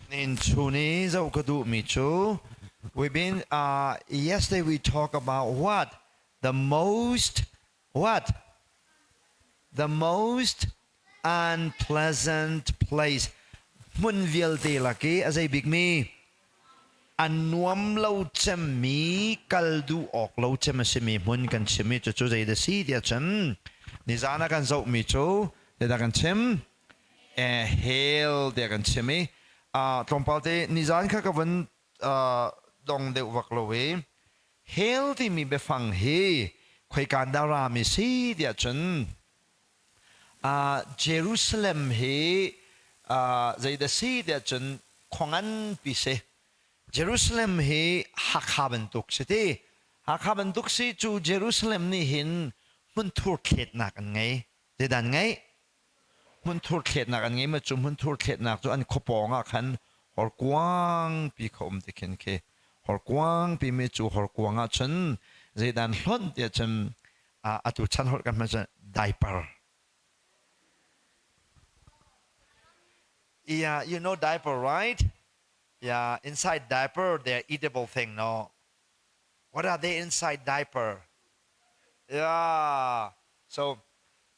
In chuni zoh ka duhmi cu we've been yesterday we talk about what? The most what? The most unpleasant place. Hmun vialte lak i a zei bikmi a nuam lo cemmi kal duh awk lo cem a simi hmun kan chim i cucu zei dah si tiah cun nizan ah kan zohmi cu zeidah kan chim? Hell tiah kan chim i tlawmpal te nizan kha ka vun dong deuh vak lo i hell timi biafang hi khoikan dah rami si tiah cun Jerusalem hi zeidah si tiah cun khua nganpi si. Jerusalem hi Hakha bantuk si ti. Hakha bantuk si cu Jerusalem nih hin hmunthur thletnak an ngei. Zeidah an ngeih? Hmunthur thletnak an ngei ma cu hmunthur thletnak cu an khuapawng ah khan horkuangpi kha um ti khin khi horkuangpi mi cu horkuang ah cun zeidan hlonh tiah cun atu chan holh kan hman cun diaper. Yeah, you know diaper, right? Yeah, inside diaper they're eatable thing, no? What are they inside diaper? Yeah. So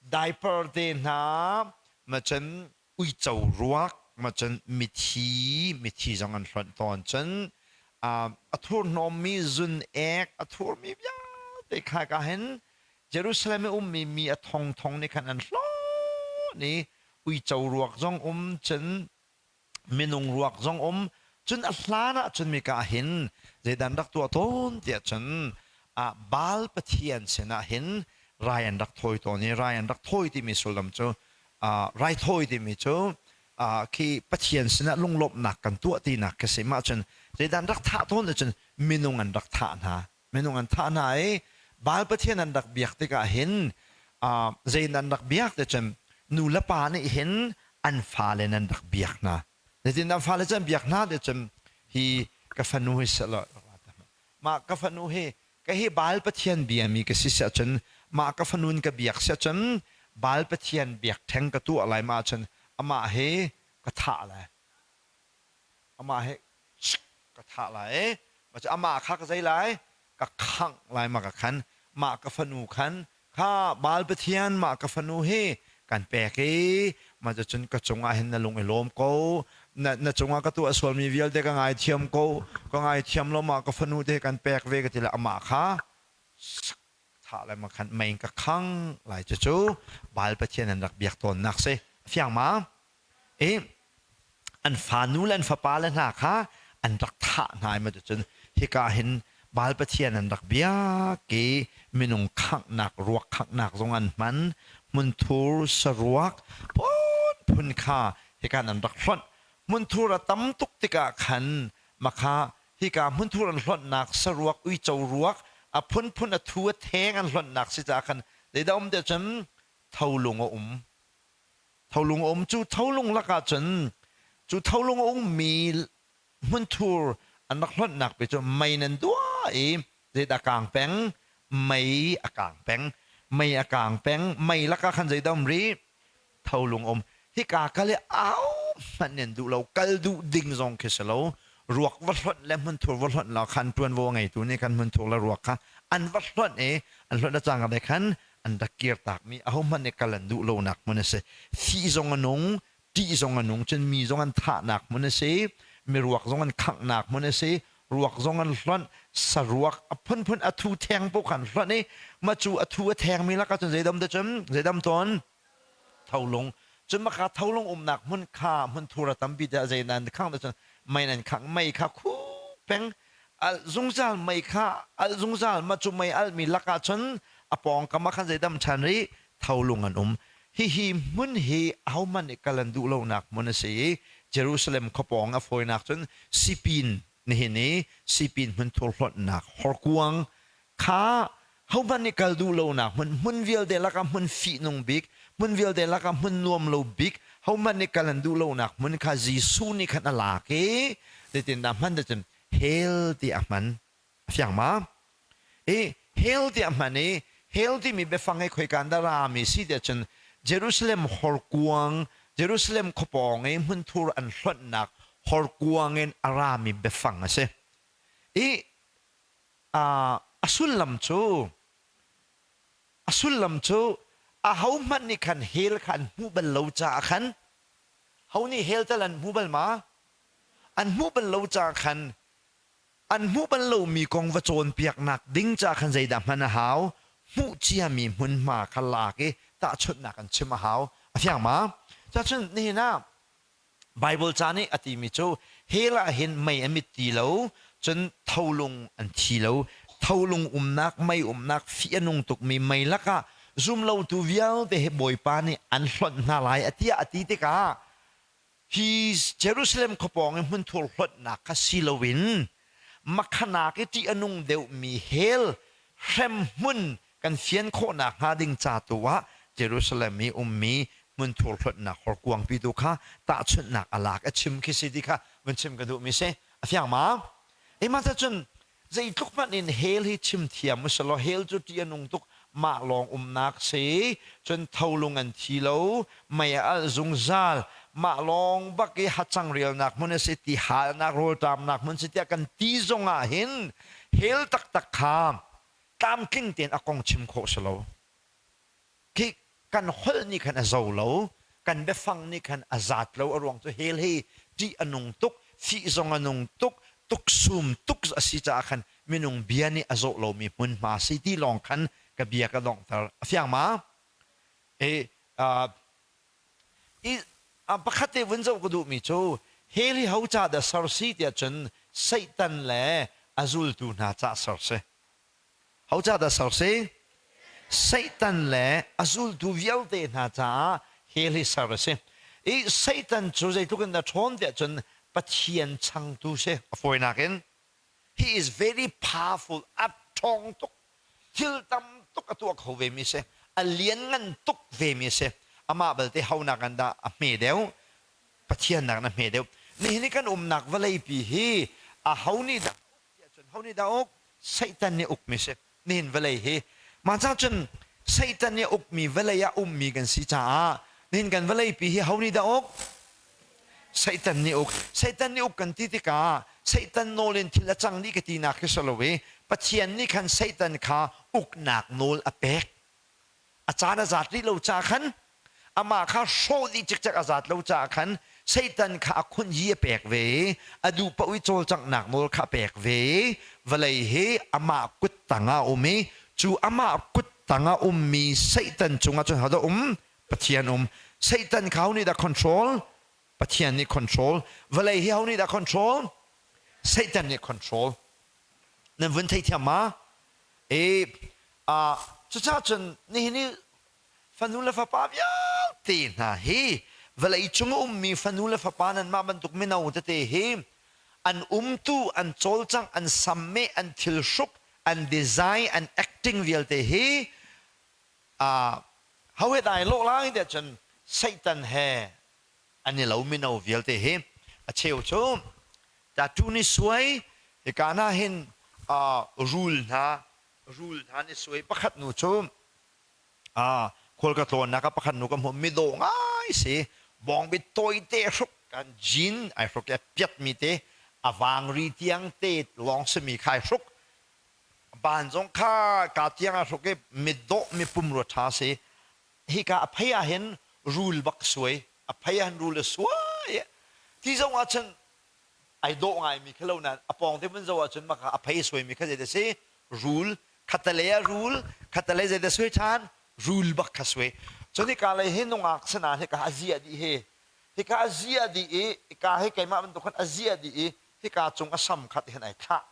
diaper te hna ma cun uico ruak ma cun mithi mithi zong an hlonh tawn cun a thurhnawmmi zun ek a thurmi vialte kha ka hin Jerusalem i ummi mi a thongthong nih khan an hlawn i uico ruak zong um cun minung ruak zong um cun a hlan ah cun mika ah hin zeidan rak tuah tawn tiah cun Baal pathian sinah hin rai an rak thawi tawn i rai an rak thawi timi sullam cu raithawi timi cu khi pathian sinah lunglawmhnak kan tuah tinak khi si. Mah cun zeidan rak thah tawn cun minung an rak thah hna, minung an thah hna i Baal pathian an rak biak tikah hin zein an rak biak te cun nu le pa nih hin an fale nan rak biak hna. Zeitin an fale cu an biak hna te cun hi ka fanu hi selaw mah ka fanu hi ka hi Baal pathian biami ka si siah cun mah ka fanu in ka biak siah cun Baal pathian biak theng ka tuah lai ma cun amah hi ka thah lai, amah hi ka thah lai i mah cu amah kha ka zei lai ka khangh lai ma ka khan mah ka fanu khan kha Baal pathian mah ka fanu hi kan pek i mah cu cun ka cungah hin na lung i lawm ko, na cungah ka tuah sualmi vialte ka ngaithiam ko, ka ngaithiam lo mah ka fanu te kan pek ve ka ti le amah kha thah le ma khan mei in ka khang lai. Cucu Baal pathian an rak biak tawnnak si. Fiang ma? I an fanu le an fapa le hna kha an rak thah hna i cun hika hin Baal pathian an rak biak i minung khanghnak ruak khanghnak zong an hman, hmunthur saruak phunphun kha hika an rak hlonh. Hmunthur a tam tuk tikah khan makha hika hmunthur an hlonhnak saruak uico ruak a phunphun a thu a theng an hlonhnak si caah khan zeidah um tiah cun tholung a um. Tholung a um. Cu tholung lakah cun cu tholung a ummi hmunthur an rak hlonhnak pe cu mei nan duah i zeidah kaang peng? Mei a kaang peng. Mei a kaang peng. Mei lakah khan zeidah um rih? Tholung um. Hika kal i au hmanh nan duh lo, kal duh ding zong khi si lo. Ruak va hlonh le hmunthur va hlonh lo khan ṭuanvo ngeitu nih khan hmunthur le ruak kha an va hlonh i an hlonh a cang le khan an rak kirtakmi ahohmanh nih kal an duh lonak hmun a si. Fih zong a nung, ṭih zong a nung, cun mi zong an thahnak hmun a si, miruak zong an khanghnak hmun a si, ruak zong an hlonh, saruak a phunphun a thu theng paoh khan hlonh i mah cu a thu a thengmi lakah cun zeidam te cun zeidam tawn tholung cun maka tholung umnak hmun kha hmunthur a tampi tiah zei nan khang te cun mei nan khangh, mei kha khu peng alh zungzal, mei kha alh zungzal. Mah cu mei alhmi lakah cun a pawngkam ah khan zeidam ṭhan rih? Tholung an um. Hihi hmun hi ahohmanh nih kal an duh lonak hmun a si i Jerusalem khuapawng a fawinak cun sipin, nihin i sipin hmunthur hlonhnak horkuang kha hohmanh nih kal duh lonak hmun, hmun vialte lakah hmun fihnung bik, hmun vialte lakah hmun nuam lo bik, hohmanh nih kal an duh lonak hmun kha Jesuh nih khan a lak i zeitindah hman ti cun hell ti a hman. A fiang ma? I hell ti a hman i hell timi biafang hi khoika in dah rami si tiah cun Jerusalem horkuang, Jerusalem khuapawng i hmunthur an hlonhnak. Horkuang in a rami biafang a si. I a sullam cu a sullam cu ahohmanh nih khan hell kha an hmuh bal lo caah khan ho nih hell tal an hmu bal ma? An hmuh bal lo caah khan an hmuh bal lomi kong va cawnpiaknak ding caah khan zeidah hman a hau? Hmuh ciami hmunhma kha lak i tahchunhnak an chim a hau. A fiang ma? Cacun nihin ah Baibal ca nih a timi cu hell ah hin mei a mit ti lo, cun tholung an thi lo. Tholung umnak, mei umnak, fih a nung tukmi mei lakah zumlotu vialte hi Bawipa nih an hlonh hna lai a tiah a ti tikah hi Jerusalem khuapawng i hmunthur hlonhnak kha si loin makhanak i ṭih a nung deuhmi hell hremhmun kan fian khawhnak hnga ding ca tu ah Jerusalem i ummi hmunthur hlonhnak horkuangpi tu kha tahchunhnak a lak a chim khi si ti kha vun chim ka duhmi si. A fiang ma? Ema cun zeitluk hmanh in hell hi chim thiam usalaw hell cu ṭih a nung tuk mah lawng umnak si cun tholung an thi lo mei a alh zungzal mah lawng bak i hacang rialnak hmun a si ti halnak rawlṭamnak hmun si tiah kan ti zong ah hin hell taktak kha tlamtling tein a kong chim khawh si lo Khi kan holh nih khan a zo lo, kan biafang nih khan a zat lo. A ruang cu hell hi ṭih a nung tuk, fih zong a nung tuk, tuksum tuk a si caah khan minung bia nih a zawh lomi hmunhma si ti lawng khan ka bia ka donghter. A fiang ma? E, uh, i, uh, pakhat te vun zoh ka duhmi cu hell hi ho ca dah ser si tiah cun Satan le a zultu hna ca ser si. Ho ca dah ser si? Satan le a zultu vialte hna caah hell hi ser a si. I Satan cu zeitluk in dah ṭhawn tiah cun Pathian changtu si. A fawinak in he is very powerful, a ṭhawng tuk, thil tam tuk a tuah kho vemi si, a lianngan tuk vemi si. Amah belte honak in dah a hme deuh? Pathian nak in a hme deuh. Nihin i kan umnak vawleipi hi aho nih dah tiah cun ho nih dah uk? Satan nih ukmi si. Nihin vawlei hi mah ca cun Satan nih ukmi vawlei ah ummi kan si caah nihin kan vawleipi hi ho nih dah uk? Satan nih uk. Satan nih uk kan ti tikah Satan nawl in thil a cang dih ka tinak khi si lo i Pathian nih khan Satan kha uknak nawl a pek. A caan a zat rih lo ca khan amah kha hrawh dih cikcek a zat lo caah khan Satan kha a khunyi a pek ve i a duh paoh i cawlcanghnak nawl kha a pek ve i vawlei hi amah kut tangah a um i cu amah kut tangah ummi Satan cungah cun hodah um? Pathian um. Satan kha ho nih dah control? Pathian nih control. Vawlei hi ho nih dah control? Satan nih control. Nan vun theithiam ma? E, uh, cucaah cun nihin i fanu le fapa vialte hna hi vawlei cung a ummi fanu le fapa nanmah bantuk mino tete hi an umtu an cawlcangh an sammeh an thilhruk an design an acting vialte hi uh, ho he dai lawh lai tiah cun Satan he an i lo mino vialte hi a cheu cu tattoo ni suai hika na hin uh, rul hna rul hna ni suai pakhat nu cu Khual ka tlawnnak ah pakhat nu ka hmuh mi dawh ngai si. Bawngbi tawite hruk kan jean ai hruk i a piatmi te a vangri tiang te lawng simi kha ai hruk. Ban zong kha ka tiang a hruk i midawh mi pumrua ṭha si. Hika a phei ah hin rul bak suai. A phei ah hin rul a suai. Ti zong ah cun ai dawh ngaimi kha lo nain a pawng te vun zoh ahcun maka a phei a suaimi kha zei si rul khatalei ah rul khatalei zei dah suai ṭhan rul bak kha suai cun hika lei hi nungak sana hika a ziah dih hi hika a ziah dih i hika hi keimah bantuk khan a ziah dih i hika cung a sam khat hin ai thlah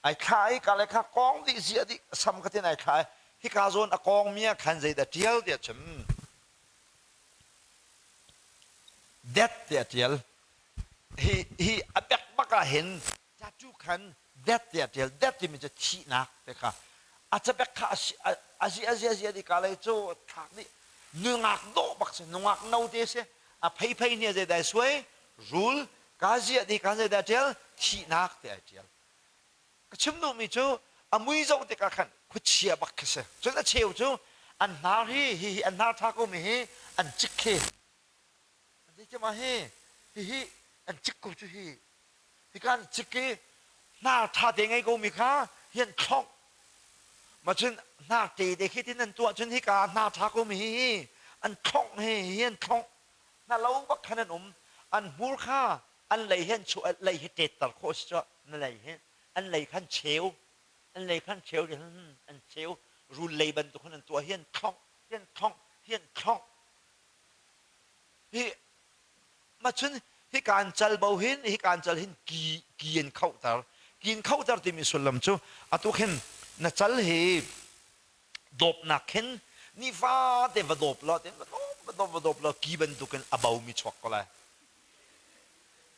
ai thlah i ka le kha kong dih ziah dih sam khat in ai thlah i hika zawn a kong mi ah khan zei dah ṭial tiah chim det tiah ṭial hi hi a bek bak ah hin tattoo khan death tiah ṭial death timi cu thihnak te kha a cabek kha a zi a zi a zi a ka lei cu thlak dih nungak dawh bak si nungak no te si a phei phei ni zei dai suai rul ka zia di ka zei dai ṭial thihnak te ai ṭial ka chim duhmi cu a mui zoh tikah khan khuachia bak khi si cun a cheu cu an hnar hi hi hi an hnar ṭha ko mi hi an cik khi an zei hi hihi. An cik ko cu hi. Hika an cik i hnar ṭha te ngei komi kha hi an thlongh. Mah cun hnar te te khi tin an tuah cun hika hnar ṭha komi hi hi an thlongh hi hi an thlongh. Hna lo bak khan an um. An hmur kha an lei hi an chuah lei hi ṭetter khawh a si cuah na lei hi an lei khan cheu an lei khan cheu an cheu rul lei bantuk khan an tuah hi an thlongh hi an thlongh hi an thlongh. Hi Macun hika an cal bo hin hika an cal hin ki ki in khohter. Ki in khohter timi sullam cu atu khin na cal hi dawpnak khin nifate va dawp law tin va dawp va dawp va dawp law ki bantukin a bomi chuak ko lai.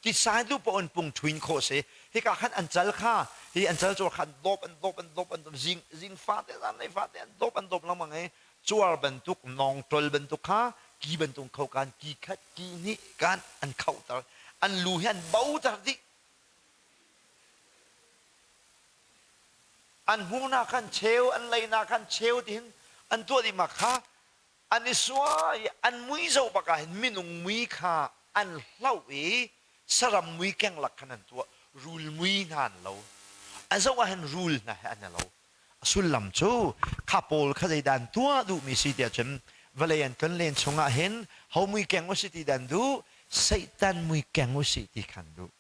Tisa duh paoh in pung ṭhuin khawh si. Hika khan an cal kha hi an cal cuar kha an dawp an dawp an dawp an dawp zing zing fate zanlei fate an dawp an dawp lengmang i cuar bantuk nawngṭol bantuk kha ki bantuk kho kan ki khat ki hnih kan an khohter an lu hi an boter dih an hmuhnak khan cheu an leinak khan cheu tihin an tuah dih ma kha an i sua i an mui zoh bak ah hin minung mui kha an hloh i saram mui keng lak khan an tuah rul mui hna an lo a zoh ah hin rul hna he an i lo A sullam cu kha pawl kha zeidah an tuah duhmi si tiah cun vawlei an tlonlen chungah hin ho mui keng usih ti dah an duh? Satan mui keng usih ti kha an duh.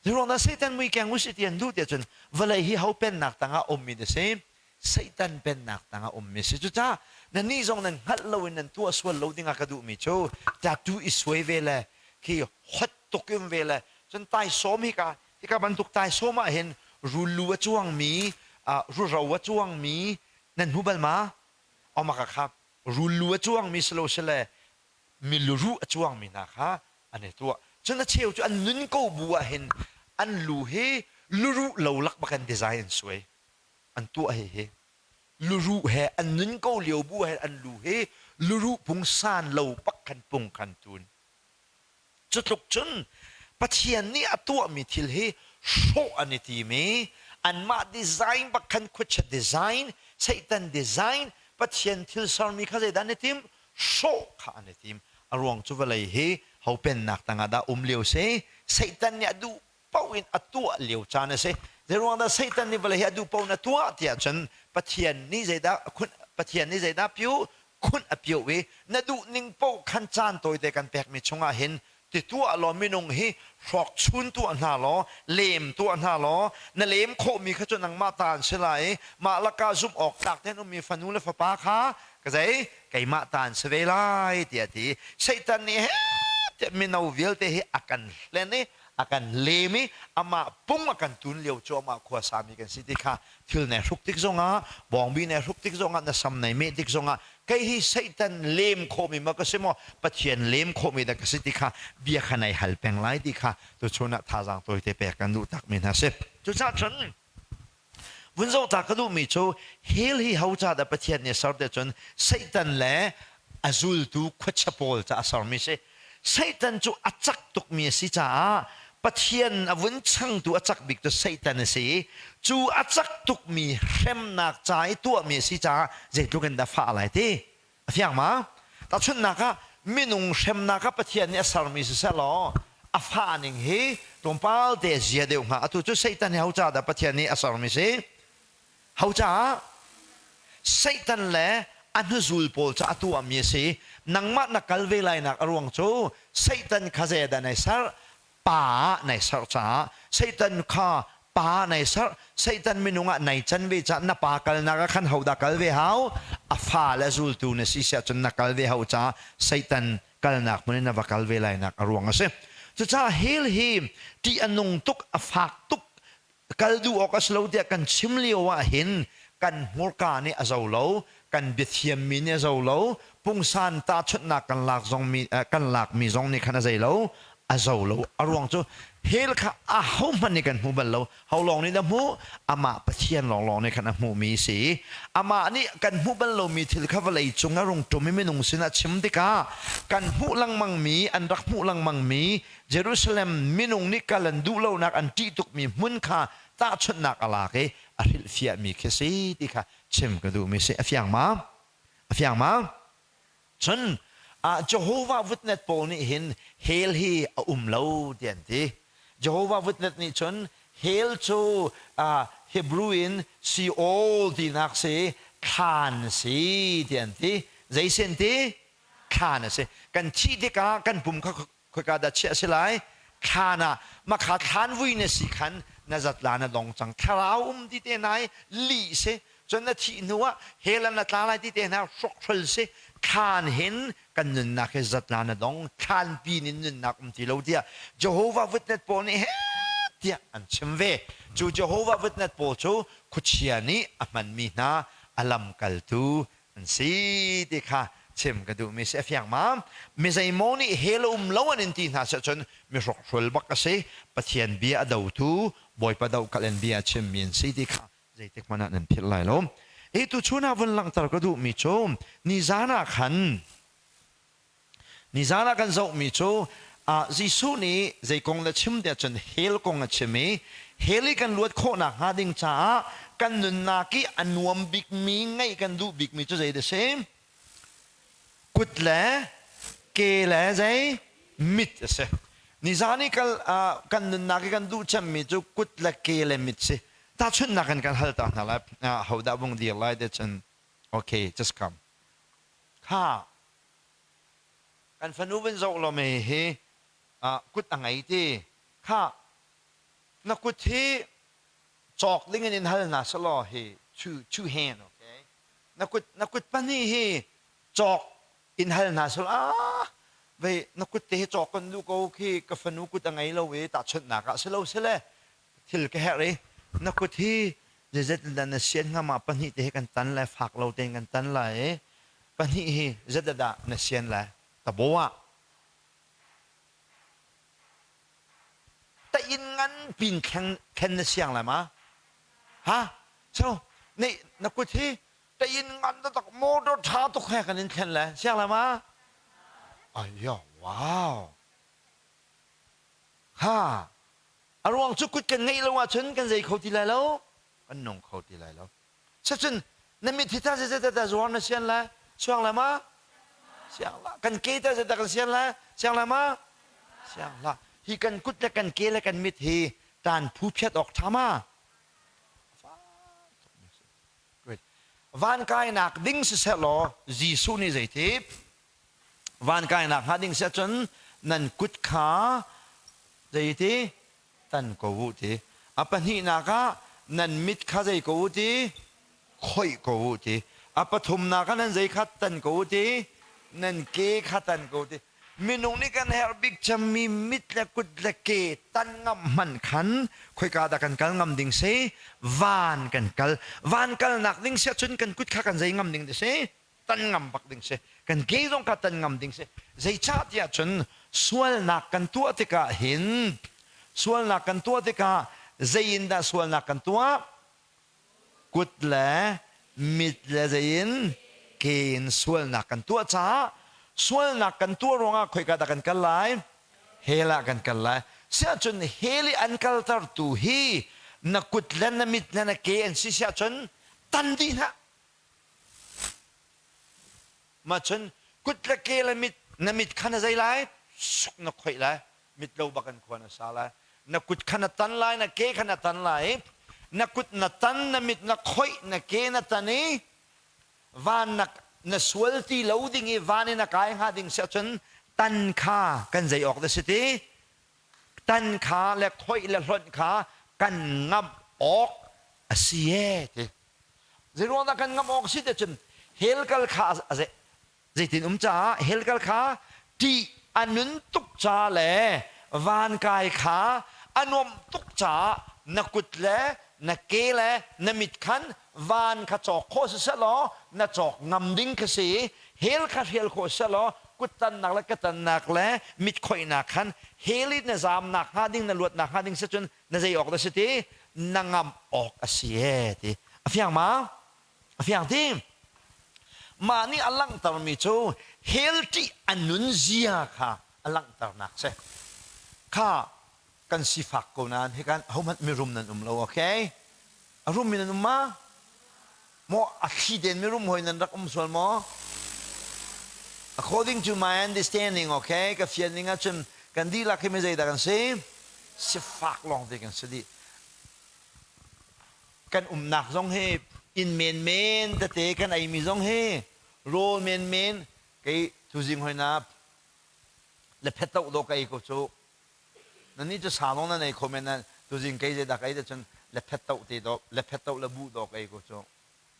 Zeiruang dah Satan mui keng usih ti an duh tiah cun vawlei hi ho pennak tangah ummi na si? Satan pennak tangah ummi si. Cucaah nannih zong nan hngalh loin nan tuah sual lo dingah ka duhmi cu tattoo i suai ve le khi hot tuk in ve le cun taisawm hika Hika bantuk taisawm ah hin rullu a cuangmi, ruro a cuangmi nan hmu bal ma? Omaka kha rullu a cuangmi silosile miluruh a cuangmi hna kha an i tuah. Cun a cheu cu an nun ko bu ah hin an lu hi luruh lo lak bak in design an suai. An tuah hi hi. Luruh he an nun ko lio bu ah hin an lu hi luruh pungsan lo bak khan pung khan tun. Cutluk cun Pathian nih a tuahmi thil hi hrawh an i tim i anmah design bak khan khuachia design, Satan design, Pathian thil sermi kha zeidah an i tim? Hrawh kha an i tim. A ruang cu vawlei hi ho pennak tangah dah um lio si? Satan nih a duh paoh in a tuah lio caan a si. Zeiruang dah Satan nih vawlei hi a duh paoh in a tuah tiah cun Pathian nih zeidah Pathian nih zeidah piu khunh a pioh i na duh ning paoh khan caan tawite kan pekmi chungah hin ti tuah law minung hi hrawk chun tuah hna law lem tuah hna law na lem khawhmi kha cu nangmah ta an si lai i mah lakah zumh awk tlak tein ummi fanu le fapa kha ka zei keimah ta an si ve lai tiah a ti. Satan nih he tiah mino vialte hi a kan hlen i a kan lem i amah pung a kan tun lio cu amah khua sami kan si ti kha thil nai hruk tik zongah bawngbi nai hruk tik zongah na sam nai meh tik zongah kei hi Satan lem khawhmi ma ka si maw Pathian lem khawhmi dah ka si ti kha bia kha nai hal peng lai ti kha tuchun ah thazaang tawite pek kan duh takmi hna si. Cucaah cun Vun zoh ta ka duhmi cu hell hi ho ca dah Pathian nih a ser te cun Satan le a zultu khuachia pawl ca a sermi si. Satan cu a cak tukmi a si caah Pathian a vun changtu a cak bik cu Satan a si i cu a cak tukmi hremnak ca i tuahmi a si caah zeitluk in dah fah lai ti A fiang ma? Tahchunhnak ah minung hremnak ah Pathian nih a sermi siseh law a fah ning hi tlawmpal te a zia deuh hnga. Atu cu Satan hi ho ca dah Pathian nih a sermi si? Ho caah? Satan le a hnuzul pawl ca a tuahmi a si. Nangmah na kal ve lainak a ruang cu Satan kha zeidah nai serh? Pa ah nai serh caah Satan kha pa nai serh. Satan minung ah nai can ve caah na pa kalnak ah khan hodah kal ve hau? A fa le zultu na si siah cun na kal ve hau caah Satan kalnak hmun in na va kal ve lainak a ruang a si. Cucaah hell hi ṭih a nung tuk, a fak tuk, kal duh awk a si lo tiah kan chim lio ah hin kan hmurka nih a zo lo, kan biathiammi nih a zo lo, pungsan tahchunhnak kan lak zong mi kan lakmi zong nih khan a zei lo, a zo lo. A ruang cu hell kha ahohmanh nih kan hmu bal lo. Ho lawng nih dah hmuh? Amah Pathian lawnglawng nih khan a hmuhmi a si. Amah nih kan hmuh bal lomi thil kha vawlei cung a rung ṭum i minung sinah chim tikah kan hmuh lengmangmi, an rak hmuh lengmangmi Jerusalem minung nih kal an duh lonak an ṭih tukmi hmun kha tahchunhnak a lak i a hrilhfiahmi khi si ti kha chim ka duhmi si. A fiang ma? A fiang ma? Cun Jehovah Witness pawl nih hin hell hi a um lo ti an ti. Jehovah Witness nih cun hell cu Hebrew in Sheol tinak si thlan si ti an ti. Zei si an ti? Thlan a si. Kan thih tikah kan pum kha khoika dah chiah a si lai? Thlan ah. Makha thlan vui na si khan na zatla na dong cang. Thlarau um ti te hna hi lih si. Cun na thih hnu ah hell ah na tla lai ti te hna hrokhrol si. Thlan hin kan nunnak hi zatla na dong. Thlan pin in nunnak um ti lo tiah Jehovah Witness pawl nih heh tiah an chim ve. Cu Jehovah Witness pawl cu khuachia nih a hmanmi hna a lamkaltu an si ti kha chim ka duhmi si. A fiang ma? Mi zeimaw nih hell a um lo an in ti hna seh cun mi hrokhrol bak a si. Pathian bia a dotu, Bawipa dohkalh in bia a chimmi an si ti kha zeitik hmanh ah nan philh lai lo. Hi tuchun ah vun langhter ka duhmi cu nizan ah khan Nizan ah kan zohmi cu Jesuh nih zei kong na chim tiah cun hell kong a chim i hell i kan luat khawhnak hnga ding caah kan nunnak i a nuam bikmi ngeih kan duh bikmi cu zei dah si? Kut le ke le zei? Mit a si. Nizan i kal kan nunnak i kan duh cemmi cu kut le ke le mit si. Tahchunhnak in kan hal ta hna lai. Hodah vung dir lai te cun okay just come. Kha kan fanu vun zoh law me hi kut a ngei ti kha na kut hi cawk ding in in hal hna selaw hi two hand okay na kut na kut pahnih hi cawk in hal hna selaw ah vei na kut te hi cawk kan duh ko khi ka fanu kut a ngei lo i tahchunhnak ah si lo sile thil ka herh i na kut hi zeizat in dah na sian hnga ma pahnih te hi kan tan lai fak lo tein kan tan lai i pahnih hi zeizat dah na sian lai tabo ah ta inn ngan pin thlen thlen na siang lai ma ha so ne na kut hi ta inn ngan tak motor tha tuk he kan in thlen lai siang lai ma ayo wow ha A ruang cu kut kan ngeih lo ahcun kan zei kho ti lai lo, kan nung kho ti lai lo. Sacun na mit hi ta zeizat dah zuar na sian lai? Siang lai ma? Siang la. Kan ke ta zeizat kan sian lai? Siang lai ma? Siang la. Hi kan kut le kan ke le kan mit hi tan phu phiat awk ṭha ma? Van kainak ding siseh law Jesuh nih zeiti Van kainak hnga ding si ahcun nan kut kha zeiti tan ko u ti. A pahnihnak ah nan mit kha zei ko u ti khoih ko u ti. A pathumnak ah nan zei kha tan ko u ti nan ke kha tan ko u ti. Minung nih kan herh bik cemmi mit le kut le ke tan ngam hmanh khan khoika dah kan kal ngam ding si? Van kan kal. Van kalnak ding si ahcun kan kut kha kan zei ngam ding si? Tan ngam bak ding si. Kan ke zong kha tan ngam ding si. Zeicah tiah cun sualnak kan tuah tikah hin sualnak kan tuah tikah zei in dah sualnak kan tuah? Kut le mit le zei in ke in sualnak kan tuah caah sualnak kan tuah ruangah khoika dah kan kal lai? Hell ah kan kal lai. Siahcun hell i an kaltertu hi na kut le na mit le na ke an si siahcun tan dih hlah. Mah cun kut le ke le mit na mit kha na zei lai? Suk na khoih lai. Mit lo bak in khua na sa lai. Na kut kha na tan lai, na ke kha na tan lai. Na kut na tan, na mit na khoih, na ke na tan i van na, na sual ti lo ding i van in a kai hnga ding si ahcun tan kha kan zei awk dah si ti? Tan kha le khoih le hlonh kha kan ngamh awk a si ee ti. Zeiruang dah kan ngamh awk si ti cun hell kal kha zeitin um caah hell kal kha ṭih a nun tuk ca le van kai kha a nuamh tuk caah na kut le na ke le na mit khan van kha cawk khawh siseh law na cawk ngam ding kha si hell kha hrial khawh siseh law kuttannak le katannak le mit khoihnak khan hell i na zamnak hnga ding na luatnak hnga ding si cun na zei awk dah si ti na ngamh awk a si e ti a fiang ma a fiang ti mah nih a langhtermi cu hell ṭih a nun zia kha a langhternak si kha kan sifak ko nain hikan hohmanh mirum nan um lo okay a rum mi nan um ma maw a thli den mirum hoi nan rak um sual maw? According to my understanding, okay, ka fian ning ahcun kan dihlak hi mi zeidah kan si? Sifak lawng te kan si dih. Kan umnak zong hi inn menmen tete kan eimi zong hi rawl menmen kei tuzing hoina le phet to do ka ei ko cu. Nan cu sa lawng nan ei kho men na tuzing kei zeidah ka ei cun le phet to te do le phet to le bu do ka ei ko cu.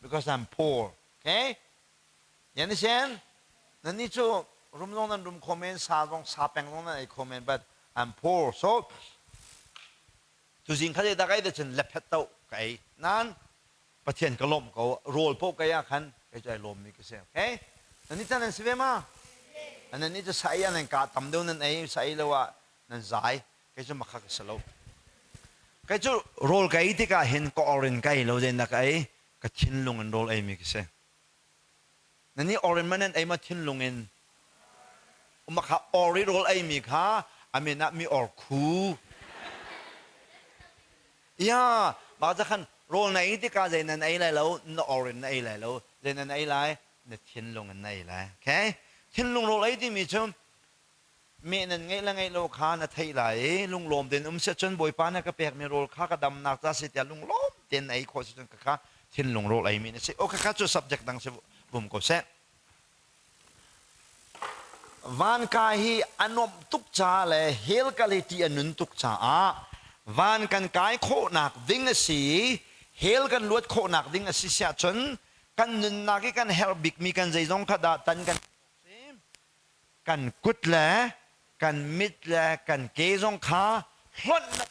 Because I'm poor. Okay? Yan sen nannih cu rum zong nan rum kho men, sa zong sa peng zong nan ei kho men, but I'm poor. So tuzing kha zeidah ka ei cun lephet to ka ei. Nan Pathian ka lawmh ko. Rawl paoh ka ei ah khan kei cu ai lawmmi ka si. Okay? Nannih cu nan si ve ma? Nannih cu sa ei ah nan ka tam deuh nan ei, sa ei lo ah nan zai. Kei cu makha ka si lo. Kei cu rawl ka ei tikah hin ka or in ka ei lo, zeinak ka ei? Ka thinlung in rawl eimi ka si. Nan i or in ma nan ei ma thinlung in ma kha or i rawl eimi kha a min ah mi or khu. Ya, mah ca khan rawl na ei tikah zei nan ei lai lo, na or in na ei lai lo, zei nan ei lai, na thinlung in na ei lai. Okay? Thinlung rawl ei timi cu Meh nan ngeih le ngeih lo kha na theih lai i lunglawm tein um seh cun Bawipa na ka pekmi rawl kha ka damnak ca si tiah lunglawm tein na ei khawh si cun khakha thinlung rawl eimi na si. O khakha cu subject dang si vum ko seh. Van kai hi a nuamh tuk ca le hell kal hi ṭih a nun tuk caah van kan kai khawhnak ding a si i hell kan luat khawhnak ding a si siah cun kan nunnak i kan herh bikmi kan zeizong kha dah tan kan si. Kan kut le kan mit le kan ke zong kha hlonh le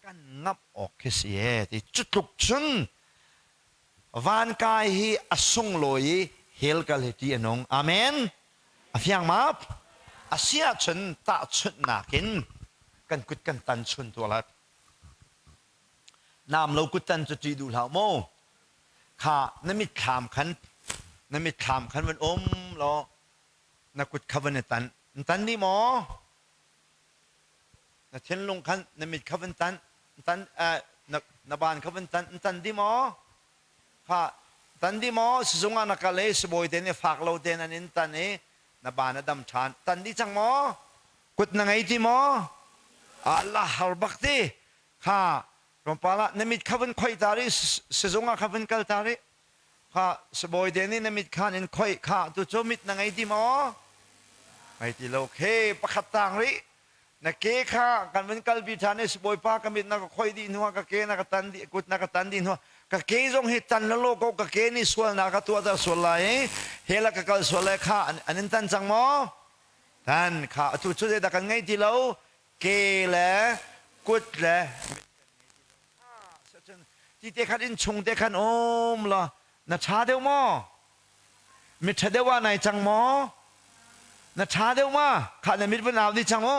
kan ngamh awk khi si e ti cu tluk cun van kai hi a sunglawi i hell kal hi ṭih a nung. Amen. A fiang ma? A si ahcun tahchunhnak in kan kut kan tan chun tuah lai. Naam lo kut tan cu ṭih duh hlah mu. Kha na mitthlam khan na mitthlam khan van um law na kut kha van i tan. Na tan dih maw? Na thinlung khan na mit kha van tan, tan na, na ban kha van tan, tan dih maw? Kha tan dih maw? Sizung ah na kal i sibawi te nih fak lo tein an in tan i na ban a dam ṭhan. Tan dih cang maw? Kut na ngei ti maw? Allah har bak ti. Kha tlawmpal ah na mit kha van khoih ta rih, sizung ah kha van kal ta rih. Kha sibawi te nih na mit khan in khoih kha tu cu mit na ngei ti maw? Ngei ti lo. Khe pakhat tang rih. Na ke kha kan vun kalpi ṭhan i sibawipa ka mit na ka khoih dih hnuah ka ke na ka tan dih kut na ka tan dih hnuah ka ke zong hi tan lalo ko ka ke nih sualnak ka tuahter sual lai i hell ah ka kal sual lai kha an in tan cang maw? Tan kha atu cu zeidah kan ngei ti lo ke le kut le Ti te khan innchung te khan um law na ṭha deuh maw? Mi ṭha deuh ah nai cang maw? Na ṭha deuh ma? Khah na mit vun au ni cang u.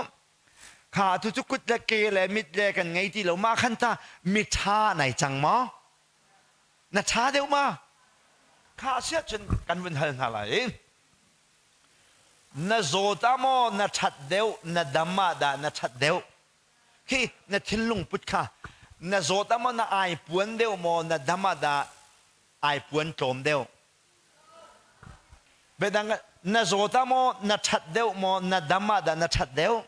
Kha atu cu kut le ke le mit le kan ngei ti lo ma khan ta mi ṭha nai cang maw? Na ṭha deuh ma? Kha siah cun kan vun hal hna lai i na zawt ah maw na ṭhat deuh na dam ah dah na ṭhat deuh? Khi na thinlung put kha na zawt ah maw na ai puan deuh maw na dam ah dah ai puan tlawm deuh? Biadang na zawt ah maw na ṭhat deuh maw na dam ah dah na ṭhat deuh?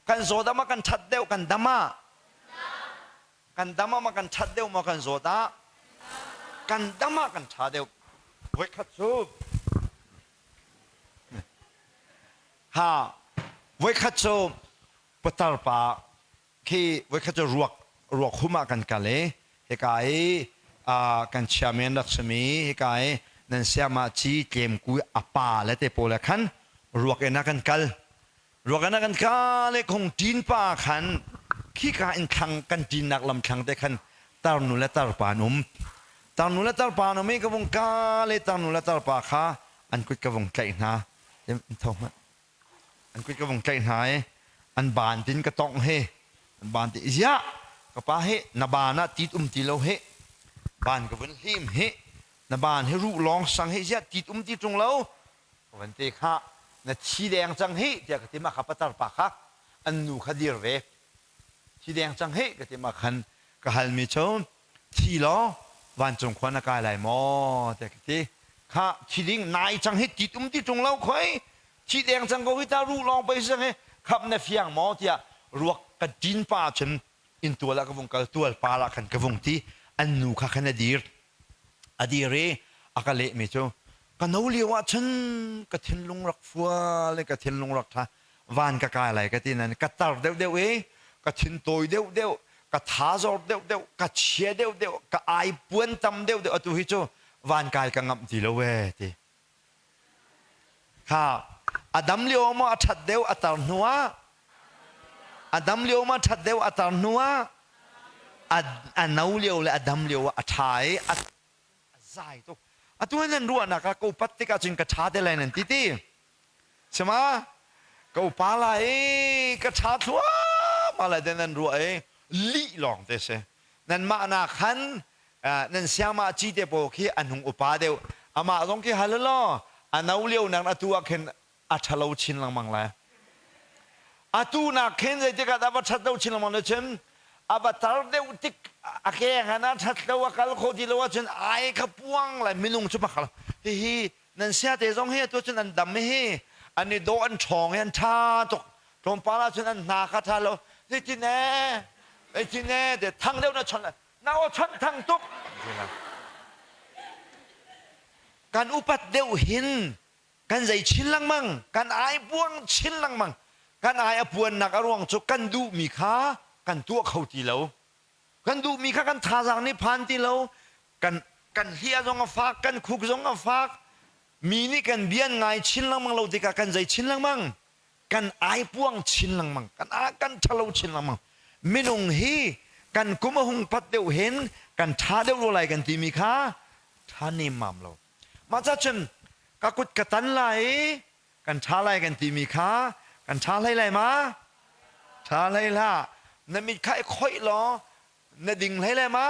Kan zawt ah maw kan ṭhat deuh kan dam ah? Kan dam ah maw kan ṭhat deuh maw kan zawt ah? Kan dam ah kan ṭha deuh. Voikhat cu Ha voikhat cu patar pa khi voikhat cu ruak ruak hum ah kan kal i hika i kan chiami an rak simi hika i nan siamah ci tlemku a pa le te pawl he khan ruak in ah kan kal ruak in ah kan kal i khung ṭin pa khan khika in thlang kan ṭinnak lam thlang te khan tarnu le tarpa an um tarnu le tarpa an um i ka vung kal i tarnu le tarpa kha an kut ka vung tlaih hna tho hmanh an kut ka vung tlaih hna i an baan tin ka tongh he an baan ti ziah ka pa he na baan ah tit um ti lo he baan ka vun hlim he na baan hi ruh lawng sang he ziah tit um ti ṭung lo ka van te kha na thi deng cang hi tiah ka ti ma kha patar pa kha an nu kha dir ve thi deng cang hi ka ti ma khan ka halmi cu thi law vancung khua na kai lai maw tiah ka ti. Kha thi ding nai cang hi tit um ti ṭung lo khoi thi deng cang ko hi ta ruh lawng pei si cang hi khap na fiang maw tiah ruak ka ṭin pa cun inntual ah ka vung kal tual pa ah khan ka vung ti an nu kha khan a dir a dir i a ka lehmi cu ka no lio ah cun ka thinlung rak fual i ka thinlung rak ṭha van ka kai lai ka ti nan ka tar deuh deuh i ka thin tawi deuh deuh ka tha zor deuh deuh ka chia deuh deuh ka ai puan tam deuh deuh atu hi cu van kai ka ngamh ti lo ee ti Kha a dam lio maw a ṭhat deuh a tar hnu ah? A dam lio maw a ṭhat deuh a tar hnu ah? A, a no lio le a dam lio ah a ṭha i a, a zai tuk. Atu hi nan ruahnak ah ka upat tikah cun ka ṭha te lai nan ti ti. Sima ka upa lai i ka ṭha thluahmah lai te nan ruah i lih lawng te si. Nanmah nak khan nan siangmah ci te pawl khi an hung upa deuh amah zong khi hal law a no lio nak atu ah khin a ṭhalo chin lengmang lai atu nak khin zeitik ah dah va ṭhat lo chin lengmang le cun a va tar deuh tik a keng han a ṭhat lo a kal kho ti lo ahcun ai kha puang lai minung cu pakhat hihi nan sia te zong hi atu cun an dam hi an i dawh an ṭhawng i an ṭha tuk tlawmpal ahcun an hna kha ṭha lo zeitin ee zeitin ee te thang deuh na chawnh na aw chawnh thang tuk kan upat deuh hin kan zei chin lengmang kan ai buang chin lengmang kan ai a puannak a ruang cu kan duhmi kha kan tuah kho ti lo kan duhmi kha kan thazaang nih phan ti lo kan kan hlia zong a fak kan khuk zong a fak mi nih kan bian ngai chin lengmang lo tikah kan zei chin lengmang kan ai puang chin lengmang kan a kan ṭhalo chin lengmang minung hi kan kum a hung pat deuh hin kan ṭha deuh lo lai kan timi kha ṭha nemmam lo mah ca cun ka kut ka tan lai i kan ṭha lai kan timi kha kan ṭha hlei lai ma ṭha hlei hlah na mit kha i khoih law na ding hlei lai ma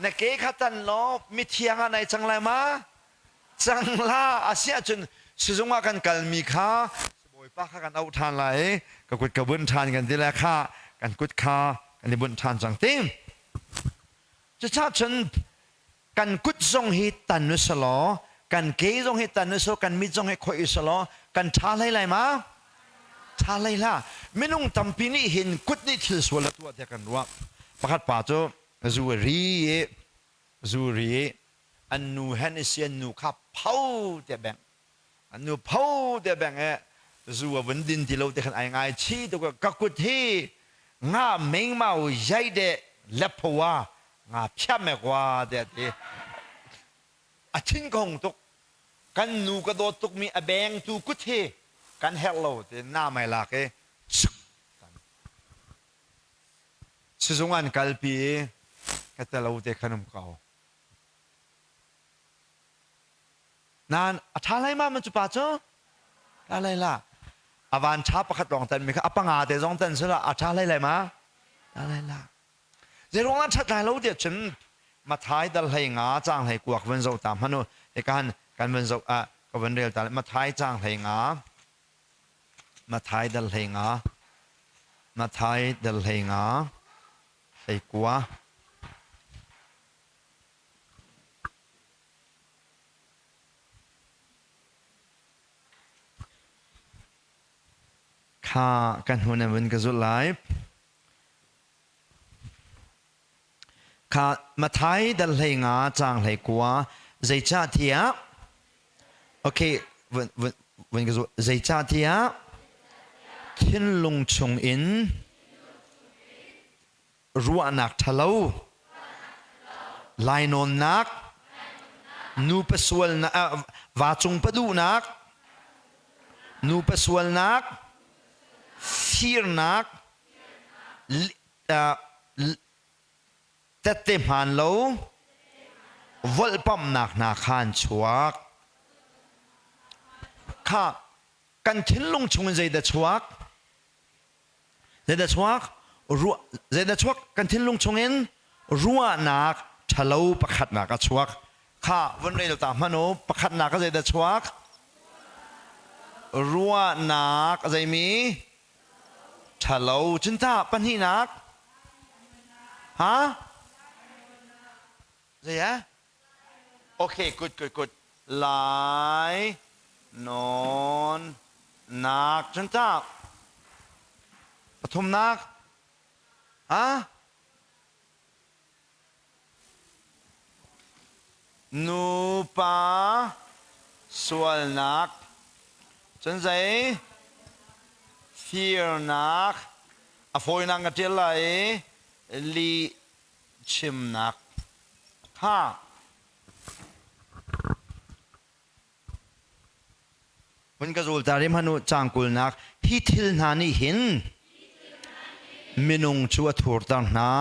na ke kha tan law mithiang ah nai cang lai ma cang la a si ahcun sizung ah kan kalmi kha sibawipa kha kan auh ṭhan lai i ka kut ka bunh ṭhan kan ti lai kha kan kut kha kan i bunh ṭhan cang ti cucaah cun kan kut zong hi tan u selaw kan ke zong hi tan u selaw kan mit zong hi khoih u selaw kan ṭha hlei lai ma ṭha hlei hlah minung tampi nih hin kut nih thil sual a tuah tiah kan ruah pakhat pa cu zu a ri i zu ri i an nu hen i si an nu kha pho tiah bengh an nu pho tiah bengh i zu a vun din ti lo te khan ai ngai chi tuk ka kut hi nga meng mau yai de lephowa nga phiam me kwa tiah ti a thin ka hung tuk kan nu ka dawt tuk mi a beng tu kut hi kan herh lo ti na mai lak i sizung an kalpi i ka telo te khan um ko Nain a ṭha lai ma man cu pa cu? Ṭha lai la. A van ṭha pakhat lawng tan mi kha a panga te zong tan sila a ṭha lai lai ma? Ṭha lai la. Zeiruang ah ṭhat lai lo tiah cun Mathai dal hlei nga caang hlei kuak van zoh ta hmanh u. Hika kan van zoh ah ka van rel ta Mathai caang hlei nga Mathai dal hlei nga Mathai dal hlei nga hlei kua Kha kan hun in vun ka zulh lai. Kha Mathai dal hlei nga caang hlei kua zeicahtiah okay vun vun vun ka zulh zeicahtiah thinlung chung in ruahnak ṭhalo, lainawnnak, nupa sualnak, vacung paduhnak, nupa sualnak, firnak, tette hmaan lo, volhpamhnak hna kha an chuak. Kha kan thinlung chungin zeidah chuak? Zeidah chuak? Ruah zeidah chuak? Kan thinlung chungin ruahnak ṭhalo pakhatnak a chuak. Kha vun rel ta hmanh u. Pakhatnak ah zeidah chuak? Ruahnak zeimi? Ṭhalo. Cun tah pahnihnak? Ha? Zei ah? Okay, good, good, good. Lai nawn nak cun tah pathumnak ha Nupa sualnak cun zei firnak a fawinak ka ṭial lai i lih chimnak kha Hun ka zul ta rih hmanh u, caang kulnak hi thil hna nih hin minung cu a thurter hna.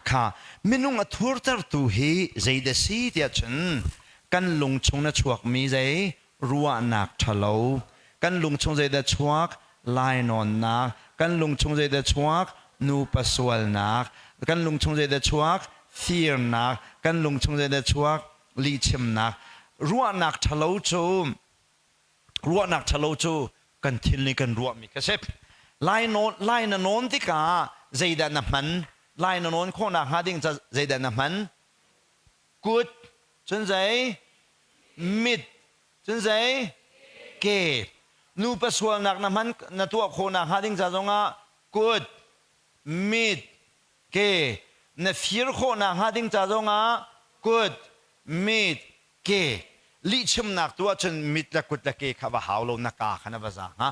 Kha minung a thurtertu hi zeidah si tiah cun kan lung chung na chuakmi zei ruahnak ṭhalo, kan lung chung zeidah chuak lainawnnak, kan lung chung zeidah chuak nupa sualnak, kan lung chung zeidah chuak firnak, kan lung chung zeidah chuak lihchimnak ruahnak ṭhalo cu ruahnak ṭhalo cu kan thil nih kan ruahmi ka si. Lai nawn lai na nawn tikah zeidah na hman? Lai na nawn khawhnak hnga ding ca zeidah na hman? Kut cun zei? Mit cun zei? Ke. Nupa sualnak na hman na tuah khawhnak hnga ding ca zongah kut, mit, ke na fir khawhnak hnga ding ca zongah kut, mit, ke lihchimnak tu ahcun mit le kut le ke kha va hau lo na ka kha na va za hnga.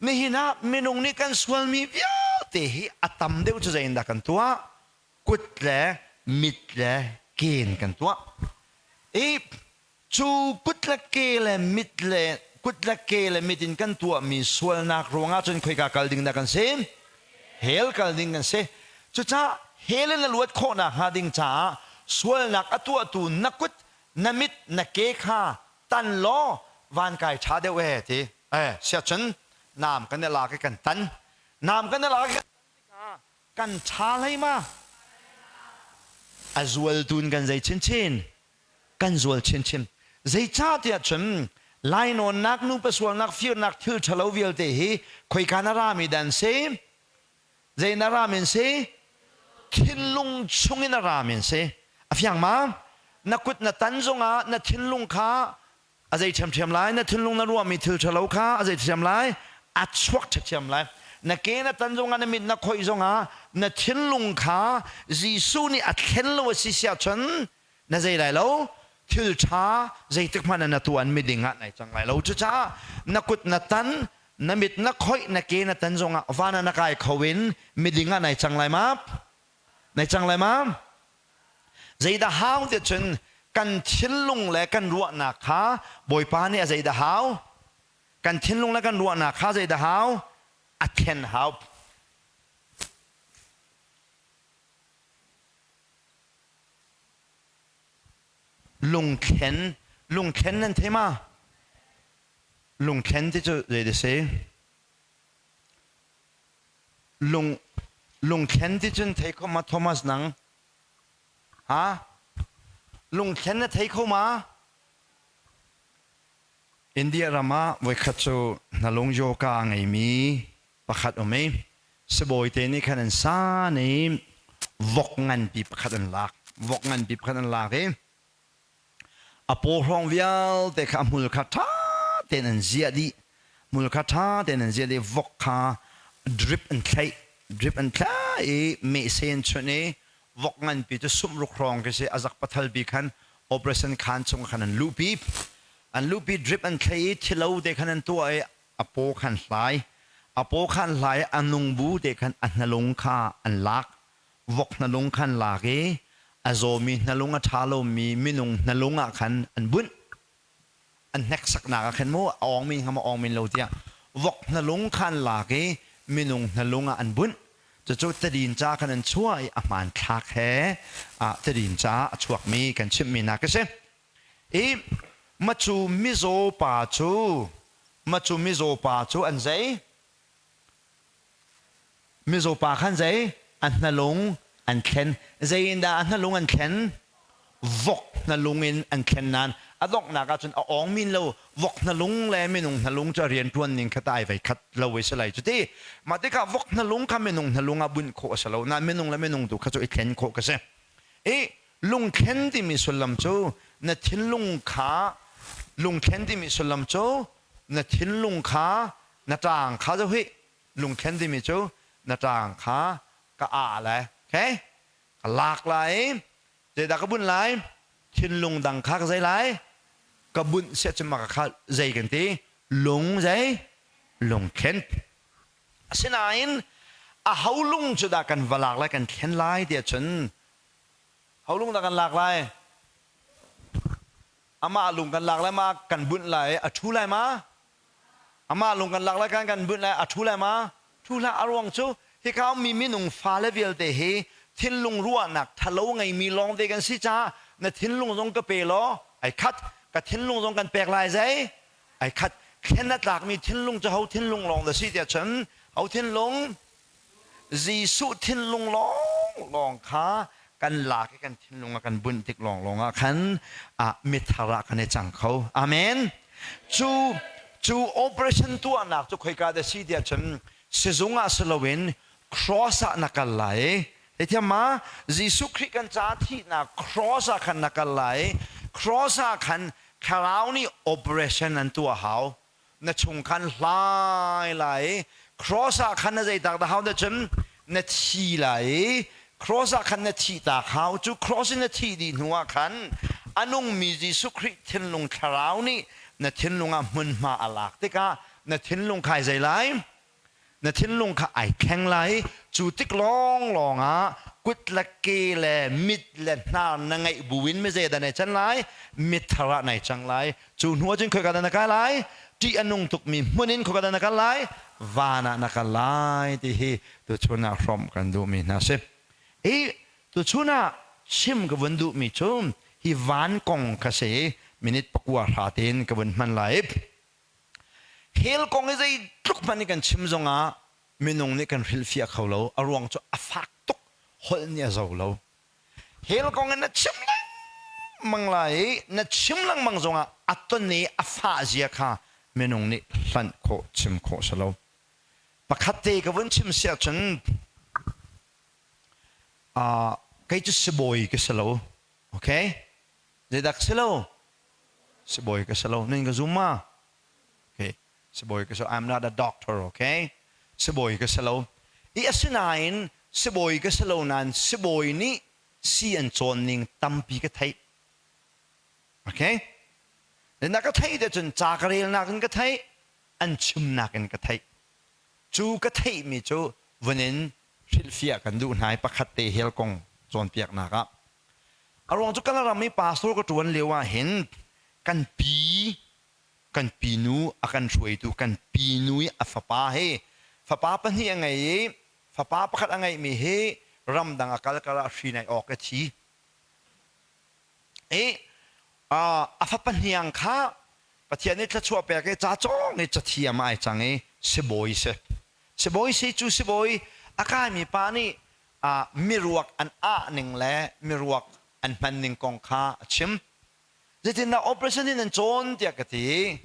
Nihin ah minung nih kan sualmi vialte hi a tam deuh cu zeiindah kan tuah? Kut le mit le ke in kan tuah. I Cu kut le ke le mit le kut le ke le mit in kan tuahmi sualnak ruangah cun khoika kal ding dah kan si? Hell kal ding kan si. Cucaah hell in na luat khawhnak hnga ding caah sualnak a tuahtu na kut, na mit, na ke kha tan law van kai ṭha deuh ee ti. Eh, siacun naam kan i lak i kan tan. Naam kan i lak i kan tan tikah kan ṭha hlei ma? A zualtu in kan zei chinchin. Kan zual chinchin. Zeicahtiah cun lainawnnak, nupa sualnak, firnak thil ṭhalo vialte hi khoika na rami dah an si? Zei na rami an si? Thinlung chungin a rami an si. A fiang ma? Na kut na tan zongah na thinlung kha a zei ṭhiamṭhiam lai. Na thinlung na ruahmi thil ṭhalo kha a zei ṭhiam lai? A chuak ṭhiamṭhiam lai. Na ke na tan zongah na mit na khoih zongah na thinlung kha Jesuh nih a thlen lo a si siah cun na zei lai lo. Thil ṭha zeitik hmanh ah na tuan miding ah nai cang lai lo. Cucaah na kut na tan, na mit na khoih, na ke na tan zongah van ah na kai kho in miding ah nai cang lai ma? Nai cang lai ma? Zeidah hau ti cun kan thinlung le kan ruahnak kha Bawipa nih a zeidah hau? Kan thinlung le kan ruahnak kha zeidah hau? A thlen hau. Lungthlen lungthlen nan thei ma? Lungthlen ti cu zei dah si? Lung lungthlen ti cun thei kho ma Thomas nang? Ha? Lungthlen na thei kho ma? India ram ah voikhat cu hnalung yoga a ngeimi pakhat um i sibawi te nih khan an san i vok nganpi pakhat an lak. Vok nganpi pakhat an lak i a paw hrawng vialte kha a hmul kha ṭha tein an ziah dih. Hmul kha ṭha tein an ziah dih. Vok kha drip an thlaih. Drip an thlai i mehse an chunh i vok nganpi cu sumruk hrawng khi si a zak pathal bi khan operation khan chung khan an luhpi. An luhpi drip an thlai i thilo te khan an tuah i a paw khan hlai. A paw khan hlai i a nung bu te khan a hnalung kha an lak. Vok hnalung khan lak i a zawmi hnalung a ṭha lomi minung hnalung ah khan an bunh. An hneksaknak ah khan mu a awng min hnga maw awng min lo tiah vok hnalung kha an lak i minung hnalung ah an bunh. Cucu tadin ca khan an chuah i a hmanthlak he tadin ca a chuakmi kan chimhmi hna ka si. I macu mizaw pa cu macu mizaw pa cu an zei? Mizaw pa khan zei? A hnalung an thlen. Zei in dah a hnalung an thlen? Vok hnalung in an thlen nain a donghnak ahcun a awng min lo. Vok hnalung le minung hnalung cu a rianṭuan ning kha ta ai vei khat lo i si lai cu ti. Mah tikah vok hnalung kha minung hnalung ah bunh khawh a si lo. Nain minung le minung tu kha cu i thlen khawh ka si. I Lungthlen timi sullam cu na thinlung kha lungthlen timi sullam cu na thinlung kha na ṭaang kha zoh hih lungthlen timi cu na ṭaang kha ka ah lai okay ka lak lai i zeidah ka bunh lai thinlung dang kha ka zei lai ka bunh siah cun mah kha zei kan ti lung zei lungthlen asinain a ho lung cu dah kan va lak lai kan thlen lai tiah cun ho lung dah kan lak lai amah lung kan lak lai ma kan bunh lai a ṭhu lai ma Amah lung kan lak lai kan kan bunh lai a ṭhu lai ma? Ṭhu hlah a ruang cu hika ummi minung fale vialte hi thinlung ruahnak ṭhalo ngeimi lawngte kan si caah na thinlung zong ka pe law ai khat ka thinlung zong kan pek lai zei ai khat thlen a tlakmi thinlung cu ho thinlung lawng dah si tiah cun ho thinlung Jesuh thinlung lawnglawng kha kan lak i kan thinlung a kan bunh tik lawnglawng ah khan ah mithar ah kan i cang kho. Amen. Cu cu operation tuahnak cu khoika dah si tiah cun sizung ah si loin cross ah na kal lai. Theithiam ma? Jesuh Khrih kan ca thihnak cross ah khan na kal lai. Cross ah khan thlarau nih operation an tuah hau. Na chung khan hlai lai i cross ah khan na zeitak dah hau dah cun na thi lai i cross ah khan na thih tak hau cu cross in na thih dih hnu ah khan a nungmi Jesuh Khrih thinlung thlarau nih na thinlung ah hmunhma a lak tikah na thinlung khai zei lai Na thinlung kha ai thleng lai. Cu tik lawnglawng ah kut le ke le mit le hnar na ngeih buin mizei dah nai can lai? Mithar ah nai cang lai. Cu hnu ahcun khoika dah na kai lai? Ṭih a nung tukmi hmun in khoika dah na kal lai? Van ah na kal lai ti hi tuchun ah hrawmh kan duhmi hna si. Hi tuchun ah chim ka vun duhmi cu hi van kong kha si minute pakua hra tein ka vun hman lai. Hell kong hi zeitluk hmanh in kan chim zongah minung nih kan hrilhfiah kho lo. A ruang cu a fak tuk, holh nih a zo lo. Hell kong in na chim lengmang lai i na chim lengmang zongah a ton i a fah zia kha minung nih hlanh khawh, chim khawh si lo. Pakhat te ka vun chim si ahcun uh, kei cu sibawi ka si lo. Okay? Zeidah ka si lo? Sibawi ka si lo. Nan ka zum ma? Okay. Sibawi ka si. I'm not a doctor, okay? Sibawi ka si lo. I asinain sibawi ka si lo nain sibawi nih si an cawn ning tampi ka theih. Okay? Na ka theih te cun ca ka relnak in ka theih, an chimnak in ka theih. Cu ka theihmi cu vun in hrilhfiah kan duh hna i pakhat te hell kong cawnpiaknak ah A ruang cu kan ram i pastor ka ṭuan lio ah hin kan pi kan pinu a kan hruaitu kan pinu i a fapa hi fapa pahnih a ngei i fapa pakhat a ngeihmi hi ramdang a kal kar ah hri nai awk a thi. I a fapa hniang kha Pathian nih thluachuah pek i ca cawng i cathiam ai cang i sibawi si. Sibawi si cu sibawi a kaimi pa nih miruak an ah ning le miruak an hman ning kong kha a chim. Zeitindah operation in an cawn tiah ka ti.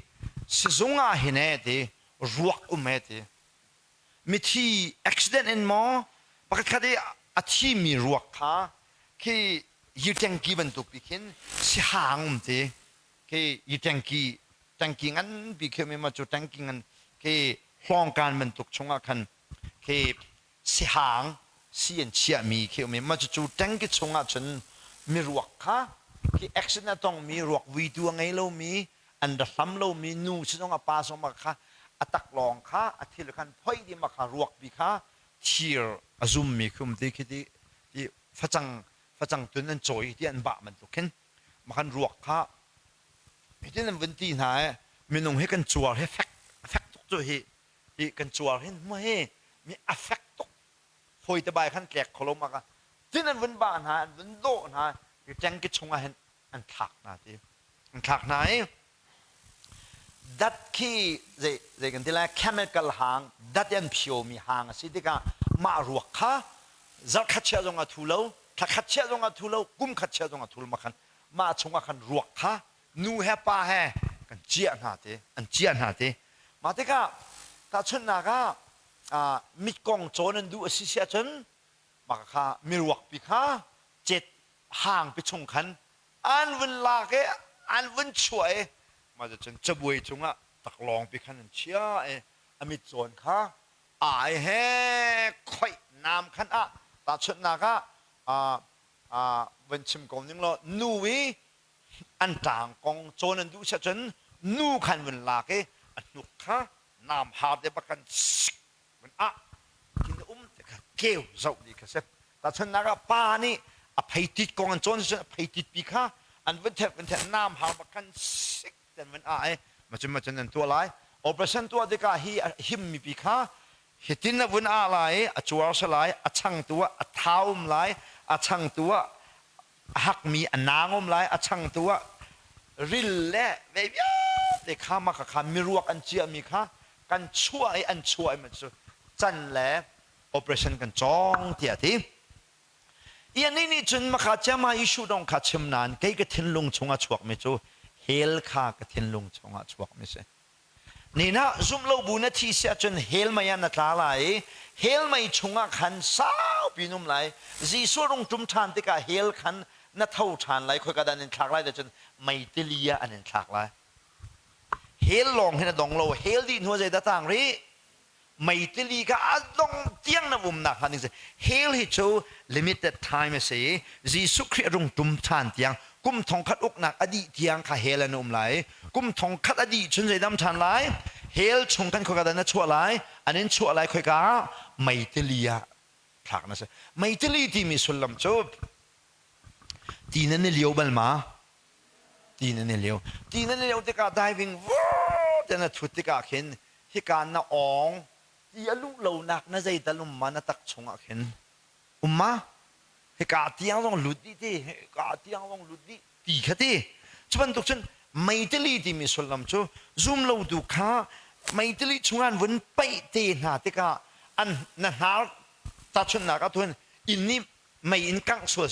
Sizung ah hin e ti ruak um e ti. Mithi accident in maw pakhat khat i a thimi ruak kha khi yitengki bantuk pi khin sihang um ti. Khi yitengki tanki nganpi khi um i cu tanki ngan khi hlawngkan bantuk chungah khan khi sihang si an chiahmi khi um i mah cucu tanki chungah cun miruak kha khi accident a tongmi ruak vuitu a ngei lomi an ra hlam lomi nu si zong a pa zong kha a taklawng kha a thil khan phoih dih mah kha ruak bi kha thir a zummi khi um ti khi ti ti facang facang tun an cawi ti an bah bantuk khin mah khan ruak kha hitin an vun ti hna i minung hi kan cuar hi fek fek tuk cu hi hi kan cuar hin mu hi mi a fek tuk fawi te bai khan tlek kholo ma ka tin an vun ba hna an vun dawh hna i tengki chungah hin an thlak hna ti an thlak hna i dat khi zei zei kan ti lai chemical hang dat an phio mi hang a si tikah mah ruak kha zarkhat chia zong a thu lo thlakhat chia zong a thu lo kum khat chia zong a thu lo ma khan mah chungah khan ruak kha nu he pa he kan ciah hna ti an ciah hna ti mah tikah tahchunhnak ah mit kong cawn an duh a si si ahcun mah kha miruak pi kha cet. Hangpi chung khan an vun lak i an vun chuah i mah cun cabuai cungah taklawngpi khan an chiah i a mit cawn kha ai he khoih nam khan ah tahchunhnak ah van chim ko ning law nu i an ṭang kong cawn an duh siah cun nu khan vun lak i a hnuk kha nam har te bak khan sik vun ah khin um te kha keu zoh dih kha si. Tahchunhnak ah pa nih a pheitit kong an cawn cun a pheitit pi kha an vun thek vun thek nam har bak khan sik ten vun ah i macun macun an tuah lai. Operation tuah tikah hi a himmi pi kha hitin a vun ah lai i a cuar si lai, a changtu ah a thaum lai, a changtu ah a hakmi a nang um lai, a changtu ah ril le vei vialte kha mah kha miruak an ciahmi kha kan chuah i an chuah i cu can le operation kan cawng tiah a ti. I anih nih cun maka ciama issue dong kha chim nain kei ka thinlung chungah chuakmi cu hell kha ka thinlung chungah chuakmi si. Ninah zumh lo bu na thi si ahcun hell mei ah na tla lai i hell mei chungah khan saupi na um lai. Jesuh rung ṭum ṭhan tikah hell khan na tho ṭhan lai. Khoika dah an in thlak lai ti cun mei tili ah an in thlak lai. Hell lawng hin a dong lo. Hell dih hnu ah zeidah tang rih? Meitili kha a dong tiang na umnak hnga ding si. Hell hi cu limited time a si i Jesuh Khrih a rung tum ṭhan tiang kum thongkhat uknak a dih tiang kha hell an um lai. Kum thongkhat a dih cun zeidam ṭhan lai? Hell chung kan khoika dah na chuah lai? An in chuah lai khoika? Meitili ah thlak na si. Meitili timi sullam cu ti nan i lio bal ma? Ti nan i lio. Ti nan i lio tikah diving vur te na thut tikah khin hika na awng ti a luh lonak na zeital um ma na tak chungah khin um ma hika tiang zong lut dih ti hika tiang zong lut dih ti kha ti cu bantuk cun meitili timi sullam cu zum lotu kha meitili chungah an vun paih te hna tikah an na hnar tahchunhnak ah tuan inn nih mei in kangh sual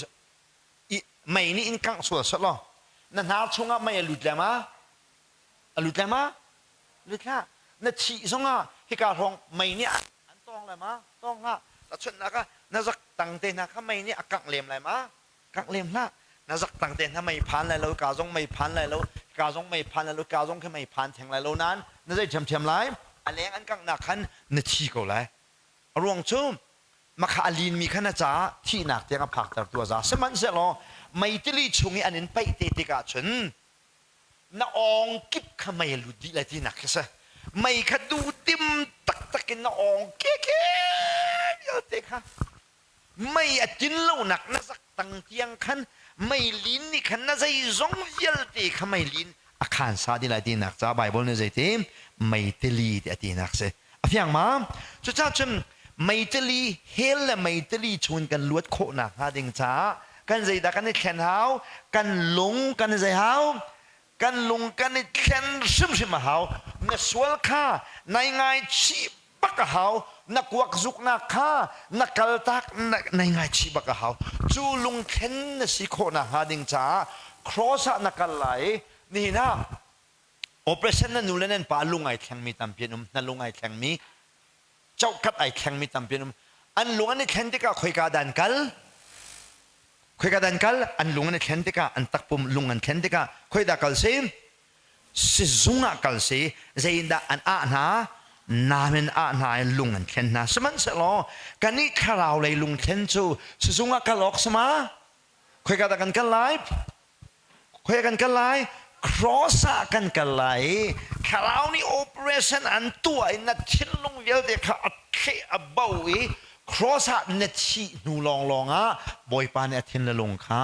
mei nih in kangh sual selaw na hnar chungah mei a lut le ma a lut le ma lut hlah na thih zongah hika hrawng mei nih an tawng lai ma tawng hlah tahchunhnak ah na zak tang te hna kha mei nih a kangh lem lai ma kangh lem hlah na zak tang te hna mei phan lai lo ka zong mei phan lai lo ka zong mei phan lai lo ka zong khi mei phan theng lai lo nain na zei ṭhiamṭhiam lai a leng an kanghnak khan na thi ko lai a ruang cu makha a linmi kha na caah thihnak tiang a phaktertu a za sihmanhsehlaw meitili chung i an in paih te tikah cun na awng kip kha mei a lut dih lai tinak khi si. Mei kha duhdim taktak in na awng keke vialte kha mei a tin lonak na zak tang tiang khan mei lin nih khan na zeizong vialte kha mei lin a khan sa dih lai tinak ca Bible nih zeiti meitili ti a tinak si. A fiang ma? Cucaah cun meitili hell le meitili chungin kan luat khawhnak hnga ding caah kan zeidah kan i thlen hau? Kan lung kan i zei hau? Kan lung kan i thlen hrimhrim a hau. Na sual kha nai ngaichih bak a hau. Na kuak zuknak kha na kaltak nai ngaichih bak a hau. Cu lungthlen na si khawhnak hnga ding caah cross ah na kal lai i nihin ah Operation na nu le nan pa lung ai thlengmi tampi an um, na lung ai thlengmi, cohkat ai thlengmi tampi an um. An lung an i thlen tikah khoika dah an kal? Khoika dah an kal? An lung an i thlen tikah, an takpum lung an thlen tikah khoi dah kal si? Sizung ah kal si. Zeiindah an ah hna? Nam in ah hna in lung an thlen hna. Sihmanhsehlaw kannih thlarau lei lungthlen cu sizung ah kal awk si ma? Khoika dah kan kal lai? Khoi kan kal lai? Cross ah kan kal lai i thlarau nih operation an tuah i na thinlung vialte kha a thleh a bo i cross ah na thih hnu lawnglawng ah Bawipa nih a thin le lung kha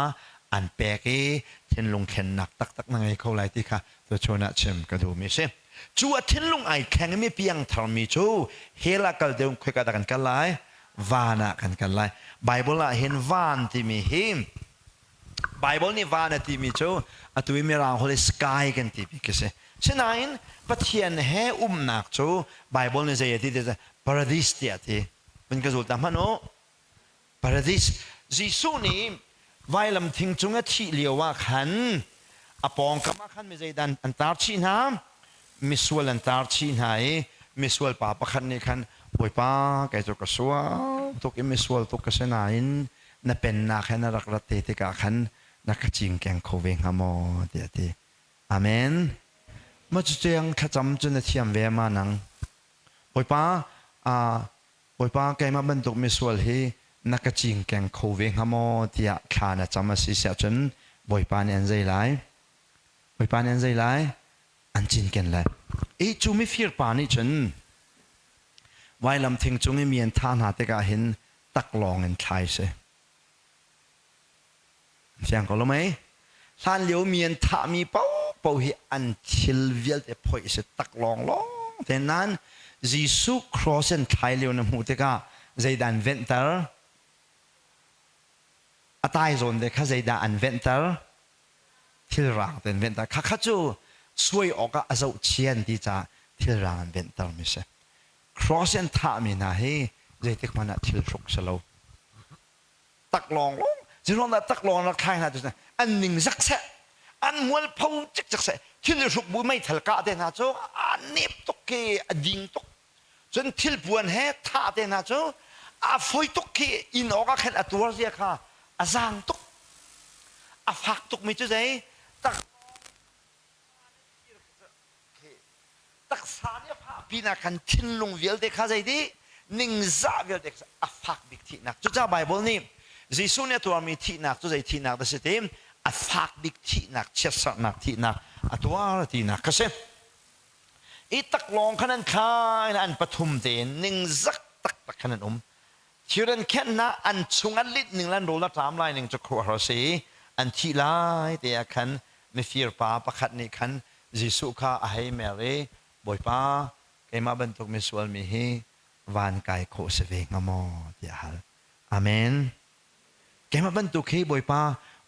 an pek i thinlung thlennak taktak na ngei kho lai ti kha tuchun ah chim ka duhmi a si. Cu a thinlung ai thleng i mi piangtharmi cu hell ah kal deuh khoika dah kan kal lai? Van ah kan kal lai. Bible ah hin van timi hi Bible nih van a timi cu atu i Mirang holh i sky kan timi khi si. Sinain Pathian he umnak cu Bible nih zei a ti ti paradis tiah a ti. Vun ka zul ta hmanh u. Paradis. Jesuh nih vailam thing cung a thih lio ah khan a pawngkam ah khan mi zeidah an tar chih hna? Misual an tar chih hna i misual pa pakhat nih khan Bawipa kei cu ka sual tuk i misual tuk ka si nain. na pennak he na rak rat te tikah khan na ka cingkeng kho ve hnga maw tiah a ti. Amen. Ma cu tiang thlacam cu na thiam ve ma nang? Bawipa, Bawipa keimah bantuk misual hi na ka cingkeng kho ve hnga maw tiah thla na cam a si siah cun Bawipa nih an zei lai? Bawipa nih an zei lai? An cinken lai. I cu mifir pa nih cun vailam thing cung i mi an thah hna tikah hin taklawng in thlai si. Fiang ko lo mei? Hlan lio mi an thahmi paohpaoh hi an thil vialte phoih si taklawng lawng te nain Jesuh cross in thlai lio na hmuh tikah zeidah an venhter? A tai zawn te kha zeidah an venhter? Thilrang te an venhter. Khakha cu suai awkah a zohchia an ti caah thilrang an venhtermi si. Cross in thahmi hna hi zeitik hmanh ah thil hruk si lo. Taklawng lawng zeiruang dah taklawng rak thlai hna tu an ningzak seh, an mualpho cikcek seh. Thil i hruk bu meithal kah te hna cu a nep tuk khi, a ding tuk. Cun thilpuan he thah te hna cu a foi tuk khi, inn awk ah khan a tuar zia kha a zaang tuk. A fak tuk mi cu zei tak Taksa nih a fah pinah khan thinlung vialte kha zeiti ningzah vialte kha a fak bik thihnak. Cucaah Baibal nih Jesuh nih a tuarmi thihnak cu zei thihnak dah si ti a fak bik thihnak, chiatserhnak thihnak a tuar tinak kha si. I taklawng khan an thlai an pathum tein ningzak taktak khan an um. Thir an khenh hna, an chung an lit ning le an rawl a ṭam lai ning cu khuaruahhar a si. An thih lai te ah khan mifir pa pakhat nih khan Jesuh kha a hei mer i, Bawipa, keimah bantuk misual mi hi van kai khawh si ve hnga maw? tiah a hal. Amen. Keimah bantuk hi Bawipa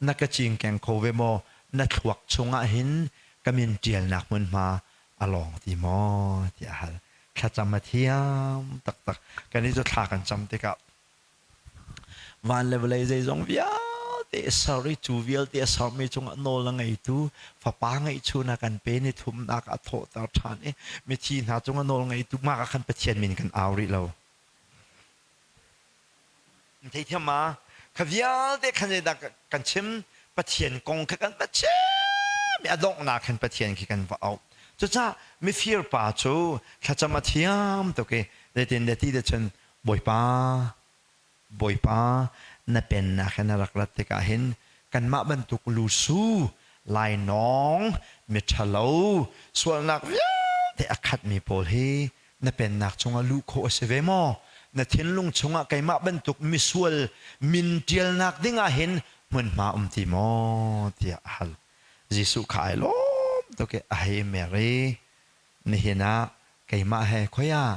na ka cingkeng kho ve maw? Na thluak chungah hin ka min ṭialnak hmunhma a lawng ti maw? tiah a hal. Thlacam a thiam taktak. Kannih cu thla kan cam tikah van le vawlei zeizong vialte ser i cu vialte a sermi cungah nawl a ngeitu fapa ngeihchun a kan pe ni thumnak a thawhter ṭhan i mithi hna cungah nawl ngeitu mah ah khan Pathian min kan au rih lo. Theithiam ma? Kha vialte khan zeidah kan chim? Pathian kong kha kan va chim i a donghnak khan Pathian khi kan va auh. Cucaah mifir pa cu thlacam a thiam tuk i zeitin le ti te cun Bawipa, Bawipa, na pennak in na rak rat tikah hin kanmah bantuk lusu, lainawng, miṭhalo, sualnak vialte a khatmi pawl hi na pennak chungah luh khawh a si ve maw? Na thinlung chungah keimah bantuk misual min ṭialnak dingah hin hmunhma um ti maw? tiah a hal. Jesuh kha ai lawm tuk i a hei mer i nihin ah keimah he khoi ah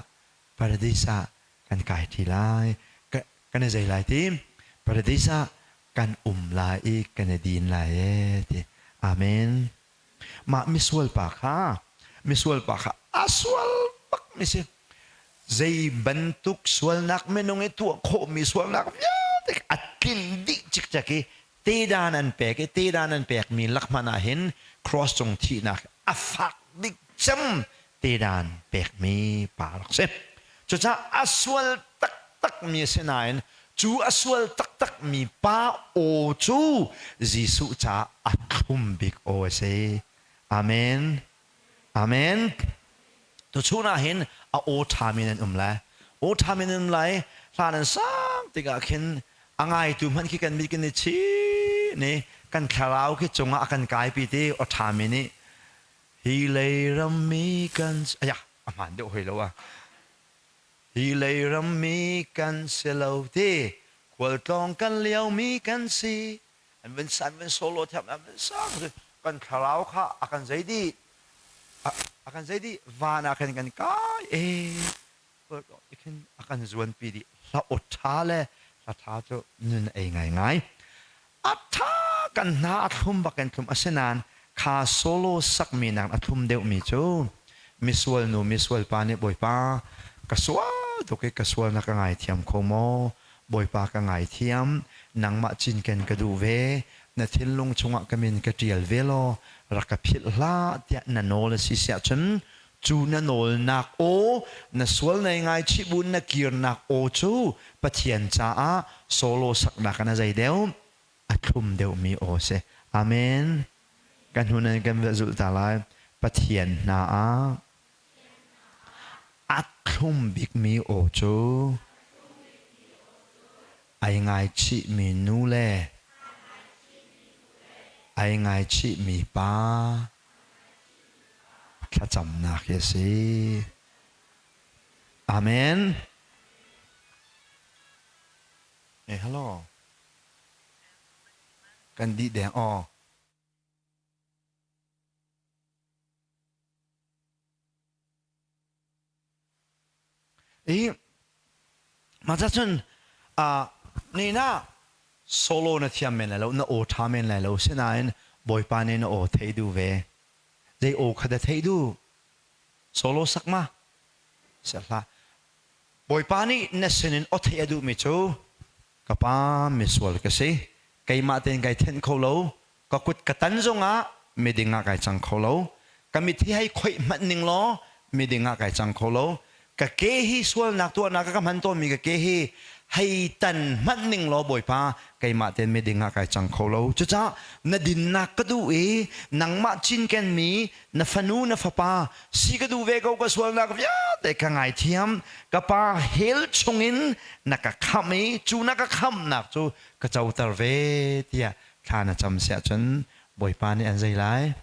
paradis ah kan kai ṭi lai. Kan i zei lai ti? Paradis ah kan um lai i kan i din lai ee ti. Amen. Mah misual pa kha misual pa kha a sual bak mi si. Zei bantuk sualnak minung i tuah khawhmi sualnak vialte a tlin dih cikcek i tedan an pek i tedan an pekmi lak hmanh ah hin cross cung thihnak a fak bik cem tedan pekmi pa rak si. Cucaah a sual taktakmi a si nain cu a sual taktakmi pa aw cu Jesuh caah a thlum bik aw a si. Amen. Amen. Tuchun ah hin a aw ṭhami nan um lai. Aw ṭhami nan um lai. Hla nan sang tikah khin a ngaitu hmanh khi kan mit kan i chin i kan thlarau khi cungah a kan kaipi ti aw ṭhami nih hi lei rammi kan aya a hmaan deuh hoi lo ah hi lei rammi kan si lo ti khualtlawng kan liomi kan si an van san van solo thiam an van sang kan thlarau kha a kan zei dih a kan zei dih van ah khan kan kai e khin a kan zuanpi dih hla aw ṭha le hla ṭha cu nun ei ngaingai a ṭha kan hna a thlum bak in thlum asinain kha solo sakmi nak a thlum deuhmi cu misual nu misual pa nih Bawipa ka sual tuk i ka sual na ka ngaithiam kho maw? Bawipa ka ngaithiam nangmah cinken ka duh ve na thinlung chungah ka min ka ṭial ve law rak ka philh hlah tiah na nawl a si siah cun. Cu na nawlnak aw, na sual nei ngaichih bu na kirnak aw cu Pathian caah solo saknak in a zei deuh? A thlum deuhmi aw si. Amen. Kan hnu nan kan zulh ta lai. Pathian hna ah a thlum bikmi aw cu ai ngaichihmi nu le ai ngaichihmi pa thlacamnak hi a si. Amen. Eh, hello. Kan dih deng aw. I mah ca cun ni na solo na thiam men lai lo, na aw ṭha men lai lo, sinain Bawipa nih na aw theih duh ve. Zei aw kha dah theih duh? Solo sak ma? Sak hlah. Bawipa nih na sinin aw theih a duhmi cu ka pa misual ka si, keimah tein kai thenh kho lo, ka kut ka tan zongah miding ah kai cang kho lo ka mit hi hei khoih hmanh ning law miding ah kai cang kho lo ka ke hi sualnak tuahnak ka hman tawnmi ka ke hi hei tan hmanh ning law Bawipa keimah tein miding ah kai cang kho lo cucaah na dinnak ka duh i nangmah cinkenmi na fanu na fapa si ka duh ve ko ka sualnak vialte ka ngaithiam ka pa hell chungin na ka khamh i cu na ka khamhnak cu ka coter ve tiah thla na cam si ahcun Bawipa nih an zei lai?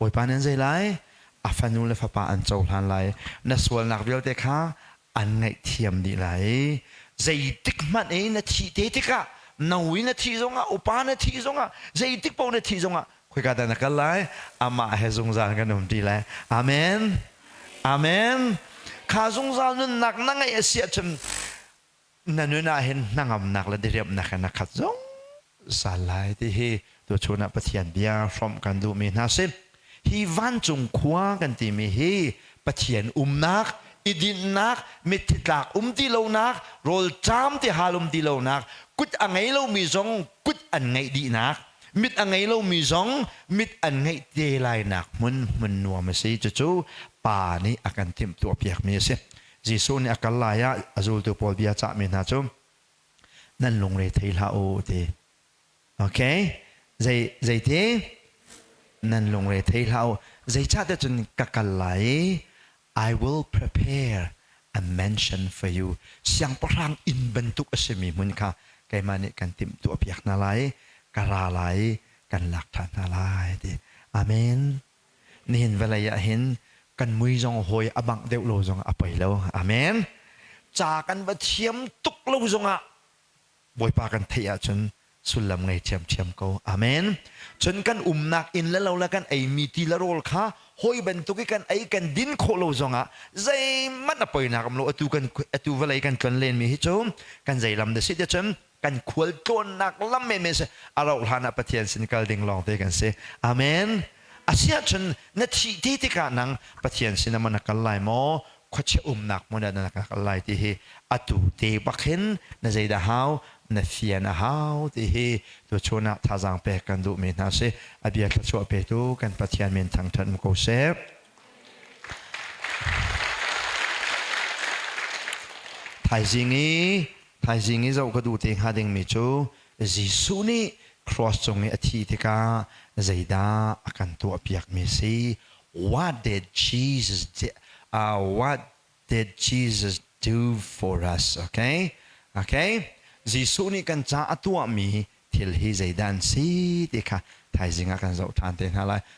Bawipa nih an zei lai? A fanu le fapa an cohlan lai. Na sualnak vialte kha an ngaihthiam dih lai. Zeitik hmanh i na thih te tikah no i na thih zongah upa na thih zongah zeitik paoh na thih zongah khoika dah na kal lai? Amah he zungzal kan um ti lai. Amen. Amen. Kha zungzal nunnak na ngeih a si ahcun na nun ah hin hnangamnak le diriamhnak in a khat zungzal lai ti hi tuchun ah Pathian bia hrawmh kan duhmi hna si. Hi vancung khua kan timi hi Pathian umnak, i dinhnak, mitthi tlak um ti lonak, rawlṭam ti hal um ti lonak, kut a ngei lomi zong kut an ngeih dihnak, mit a ngei lomi zong mit an ngeih te lainak hmun hmun nuam a si. Cucu Pa nih a kan timhtuahpiakmi a si. Jesuh nih a kal lai ah a zultu pawl bia cahmi hna cu nan lungre thei hlah u ti. Okay? Zei zeiti? Nan lungre thei hlah u. Zeicahtiah cun ka kal lai i I will prepare a mansion for you. Siangpahrang inn bantuk a simi hmun kha keimah nih kan timhtuahpiak hna lai i ka ra lai i kan lak ṭhan hna lai ti. Amen. Nihin vawlei ah hin kan mui zong hawi a bangh deuh lo zong a poi lo. Amen. Ca kan va thiam tuk lo zongah Bawipa kan theih ahcun sullam ngei ṭhiamṭhiam ko. Amen. Cun kan umnak inn le lo le kan eimi ti le rawl kha hawi bantuk i kan ei kan din khawh lo zongah zeihmanh a poinak um lo. Atu kan atu vawlei kan tlon lenmi hi cu kan zei lam dah si tiah cun kan khual tlawnnak lam menmen si a rauh hlan ah Pathian sin kal ding lawng te kan si. Amen. Asiahcun na thih te tikah nang Pathian sin ah na kal lai maw khuachia umnak hmun ah na kal lai ti hi atu te bak hin na zeidah hau na fian a hau ti hi tuchun ah thazaang pek kan duhmi hna si. A bia thluachuah petu kan Pathian min thangṭhat um ko seh. Thaizing i Thaizing i zoh ka duh te hnga dingmi cu Jesuh nih cross cung i a thih tikah zeidah a kan tuahpiakmi a si? What did Jesus what did Jesus do for us? Okay? Okay? Jesuh nih kan ca a tuahmi thil hi zeidah an si ti kha thaizing ah kan zoh ṭhan te hna lai.